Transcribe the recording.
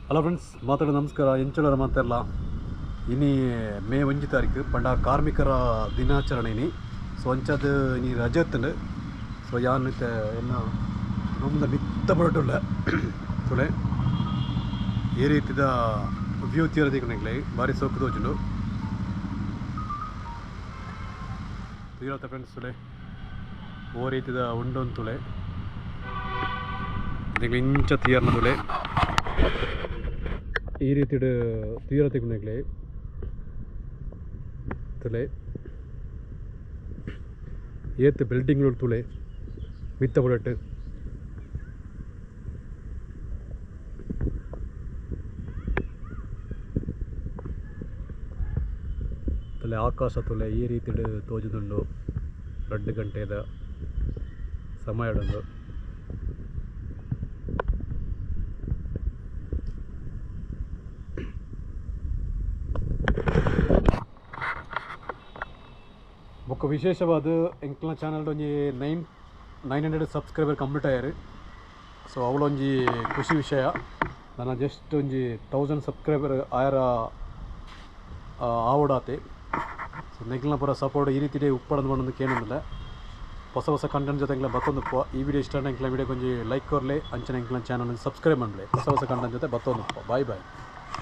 Hello friends, ಮಾತಾಡೋ ನಮಸ್ಕಾರ. ಎಂಚುಳರ ಮಾತೆಲ್ಲ ಇನಿ ಮೇ 1 ತಾರೀಕು ಪಂಡ ಕಾರ್ಮಿಕರ ದಿನಾಚರಣೆ ಇನಿ. ಸೊ ಅಂಚದ ಇನಿ ರಜೆ ಇತ್ತುಂಡು. ಸೊ ಯಾನ್ ಇತ್ತೆ ಎನ್ನ ರೂಮ್ದ ಮಿತ್ತ ಬರಟುಲ್ಲ ತುಳೆ ಈ ರೀತಿದ ವ್ಯೂ ತೀರ ದಿಕ್ಕುನೆಗ್ಲೆ ಬಾರಿ ಸೋಕು ತೋಜುಂಡು ತೀರತ್ತ ಫ್ರೆಂಡ್ಸ್. ತುಳೆ ಓ ರೀತಿದ ಉಂಡೊಂದು ತುಳೆ ಇಂಚ ತೀರ್ನ ತುಳೆ ಈ ರೀತಿಡ್ ತೀರ ತಿಕ್ಕುನೆಗ್ಲೆ ತುಳೆ ಏತ್ ಬಿಲ್ಡಿಂಗ್ ತುಳೆ ಮಿತ್ತ ಬುಲೆಟ್ ತುಲೆ ಆಕಾಶ ತುಳೆ ಈ ರೀತಿಡ್ ತೋಜುದುಂಡು. 2 ಗಂಟೆದ ಸಮಯ. ಬೊಕ್ಕ ವಿಶೇಷವಾದ ಎಂಕ್ಲ ಚಾನಲ್ ಒಂಜಿ 900 ಸಬ್ಸ್ಕ್ರೈಬರ್ ಕಂಪ್ಲೀಟ್ ಆಯಾರು. ಸೊ ಅವಳೊಂಜಿ ಖುಷಿ ವಿಷಯ. ನಾನು ಜಸ್ಟ್ ಒಂಜಿ 1000 ಸಬ್ಸ್ಕ್ರೈಬರ್ ಆಯರ ಆವಡಾತೆ. ಸೊ ನೆಗ್ಲಿನ ಪೂರ ಸಪೋರ್ಟ್ ಈ ರೀತಿ ಉಪ್ಪಡಂದು ಪಂಡೊಂದು ಕೇನೊಂದಿಲ್ಲ. ಹೊಸ ಹೊಸ ಕಂಟೆಂಟ್ ಜೊತೆ ಎಂಕ್ಲ ಬತ್ತೊಂದುಪ್ಪ. ಈ ವಿಡಿಯೋ ಇಷ್ಟ ಎಂಕ್ಲ ವಿಡಿಯೋ ಒಂಜಿ ಲೈಕ್ ಕೊರ್ಲೆ, ಅಂಚನೆ ಎಂಕ್ಲ ಚಾನಲ್ ಸಬ್ಸ್ಕ್ರೈಬ್ ಮಾಡಲೆ. ಹೊಸ ಹೊಸ ಕಂಟೆಂಟ್ ಜೊತೆ ಬತ್ತೊಂದುಪ್ಪ. Boy boy.